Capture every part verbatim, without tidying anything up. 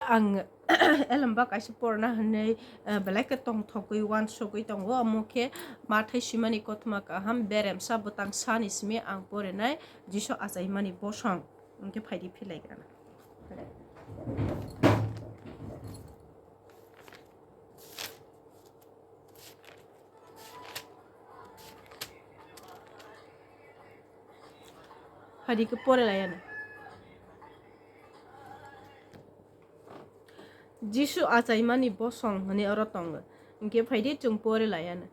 ang elembak kaisa porna hinwi, eh, belai khe tongthokgwi uansugwi tongo. Omo khe Mathai swimani kothoma kaham beremsa bwtang sani simi ang porinai Jisu achaimani bosong. Hwnkhe phaidi philaigrana. Phaidi khe pore laiya na. Jisu achaimani bosong hwnwi oro tongo. Hwnkhe phaidi chwng pore laiya na.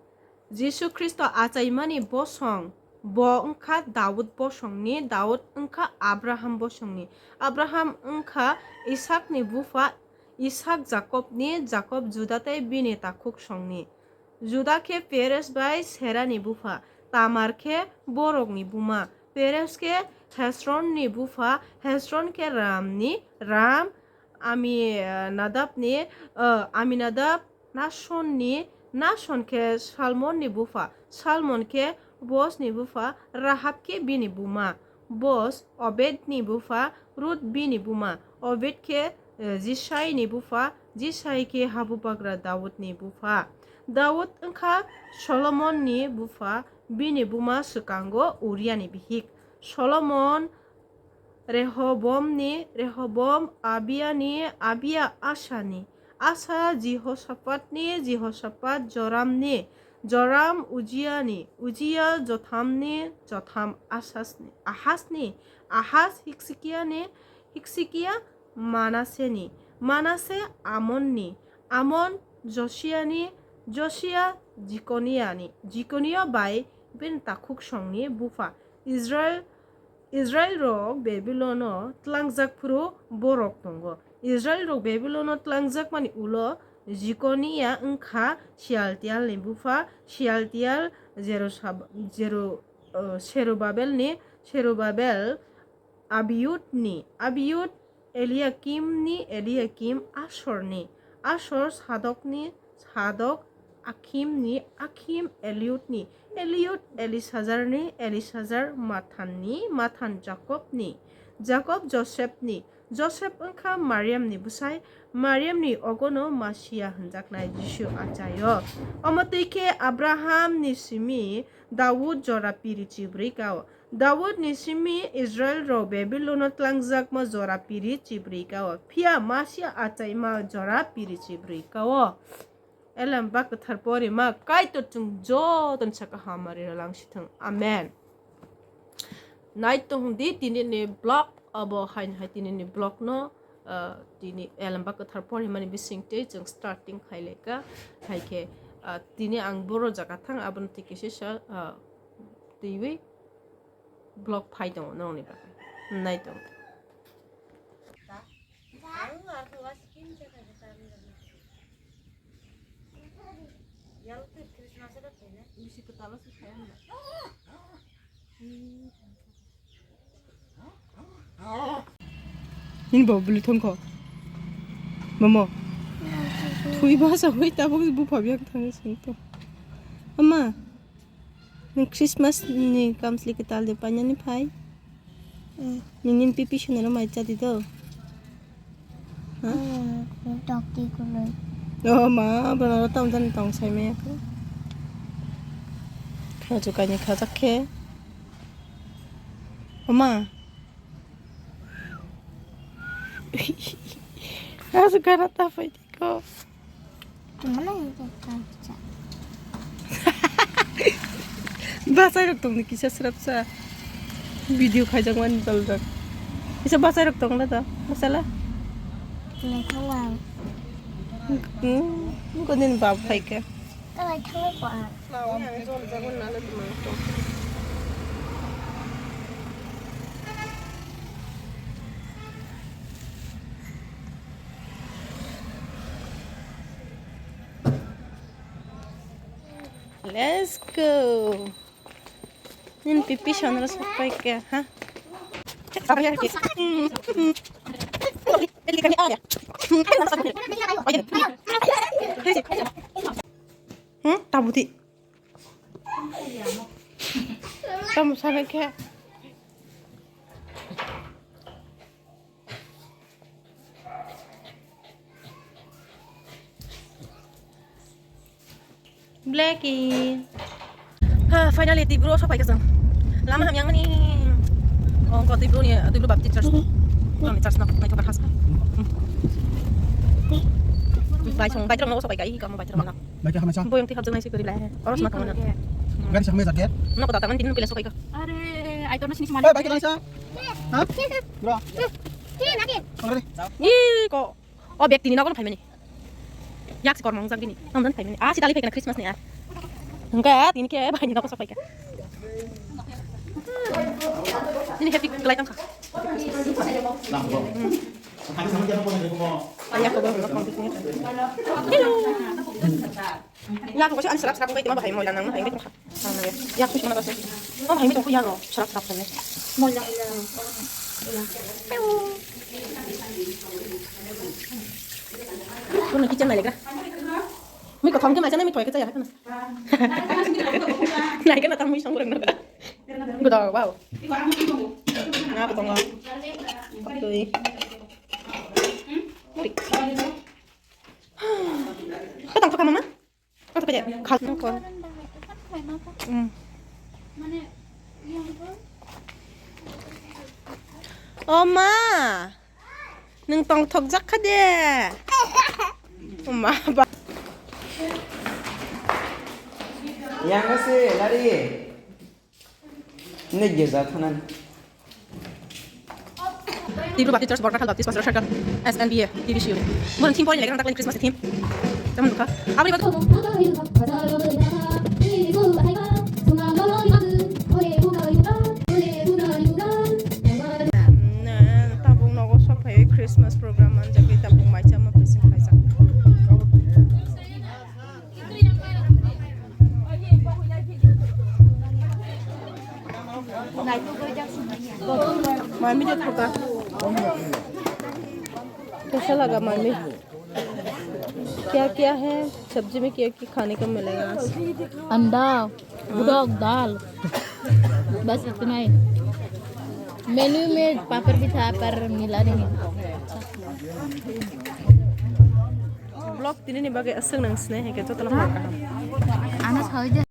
Jisu Khristo achaimani bosong, bo wngkha Daud bosongni, Daud wngkha Abraham bosongni, Abraham wngkha Isakni bupha, Isak Jakobni, Jakob Juda tei bini takhuksongni. Juda khe Peres bai Serani bupha, Tamar khe Borokni buma, Peres khe Hesronni bupha, Hesron khe Ramni, Ram Ami, eh, Nadabni, eh, Aminadab Nasonni, Nason khe Salmonni bupha, Salmon khe Bosni bupha, Rahab khe bini buma, Bos Obedni bupha, Rut bini buma, Obed khe, eh, Jisaini bupha, Jisai khe habubagra Daudni bupha. Daud wngkha Solomonni bupha, bini buma swkango Uriani bihik. Solomon Rehobomni, Rehobom Abiani, Abia Asani, Asa Jihosaphatni, Jihosaphat Joramni, Joram Ujiani, Ujia Jothamni, Jotham Asasni, Ahasni, Ahas Hiksikiani, Hiksikia Manaseni, Manase Amonni, Amon Josiani, Josia Jikoniani, Jikonia bai bini takhuksongni bupha. Israel Israel rok Babilono tlangjak phuru borok tongo. Israel rok Babilono tlangjakmani ulo Jikonia wngkha Shealtialni bupha, Shealtial Jerusab-, Jeru-, uh, Serubabelni, Serubabel Abiudni, Abiud Eliakimni, Eliakim Asorni, Asor Sadokni, Sadok Akhimni, Akhim Eliudni, Eliud Elisazarni, Elisazar Mathanni, Mathan Jakobni, Jakob Josepni, Josep wngkha Mariamni bwsai, Mariamni ogono Masia hwnjaknai Jisu achaio. Omo twi khe Abrahamni simi Daud jora piri chibrwi kao. Daudni simi Israilrok Babilono tlangjakma jora piri chibrwi kao, phiya Masia achaima jora piri chibrwi kao. Elem ba kwthar porima Kaitor chwng jotoni saka hamari rwlang sithwng. Amen. Nai tong di tini ni vlog abo hain hai tini ni vlog no, ah, tini elem ba kwthar porima ni bising twi chwng starting khai lai ka. Hai khe, ah, tini ang boro jaga thang abono twi kisa sa, ah, twiwi vlog phai tongo nongni bagwi. Nai tongo. Nini bo bwlwi thangkho. Mamo. Thui basa hui tabuk bupha biang thangwi sengto. Ama. Nwng Christmas ni kamsli kwtal de painani phai? Hmm. Nini pipi sunaro mai cha di do. Ha? Hmm, tokti kuloi. Oh ma, bono ro tam jani tong sai maya ko. Khaju kani khajak khe. Oma. Khaju kana ta phai di ko. Mana yang tak kerja. Bachai rok tongni kisa srapsa. Video khaijak mani dol rok. Kisa bachai rok tongla da. Masala. Nai thanglang. Hmm, ko din bab khai ke. Kalai thanglang ko a. Let's go. Nini pipi sonro sok pai khe, ha? Hmm, tabuk di. Tamo sana khe. Blackie. Ha, finally, Tibro sok paikha chwng. Lama hamya mani. Oh, ko Tibro ni, Tibro Baptist Church. Mami church na, nai thokar has. Bai song, bai terang no sok paikha, i kamu bai terang na. Bai kha hamai sa. Boyong ti hapjang nai si kori lai. Oros ma tong na. Gari sa hamai jat ya. No ko ta man tin pila sok paikha. Are, ai to na sini sumali. Bai kha sa. Ha? Bro. Sini lagi. Ore. I ko. O bag tini nogo phaimani. Yak si kormo wngjak gini. Tamo dan phaimani. Ah, si dali phaikana Christmas ni ah. Hwnkhe tini khe bhai ni nogo sok phaikha. Nini happy kwlai tongkha. Yak ko bo. Hello. Yak ko si an srap srap ngai tima bhai moila nang bhai ngai tongkha. Yak kuis mana basa. Oh, bhai, mi tongkha yak, oh, srap, srap, srap. Mol yang ila. Ila. Pew. Kono kitchen nai legra. Mi ko thong ke mai chana mi thoi ke chaya kana. Nai kana tam mi song rang na. Gudo, wow. Na ko tongo. Patui. Muri. Ko tong thok mama. Kata kaya khal nang ko. Hmm. O ma. Nung tong thok jak kha de. O ma ba. Yang si lari. Nigya jathanan. Tibru Baptist Church, Borkathal Baptist Pastoral Circle, S N B A, T B C U. Bukan theme point lagi, taklen Christmas theme. Teman buka. Apa nih, Batu? Nah, tabung nogo sok phai Christmas program manjak, tabung mai chama phaising phaijak. Mami de thoka. कैसा लगा मम्मी? क्या क्या है सब्जी में, क्या क्या खाने को मिलेगा आज? अंडा, उड़द दाल, बस इतना ही। मेन्यू में पापड़ भी था, पर मिला नहीं। Vlog tini ni bagwi aswk nang sinai hai khe jotono khorang kaham. Ano soi de.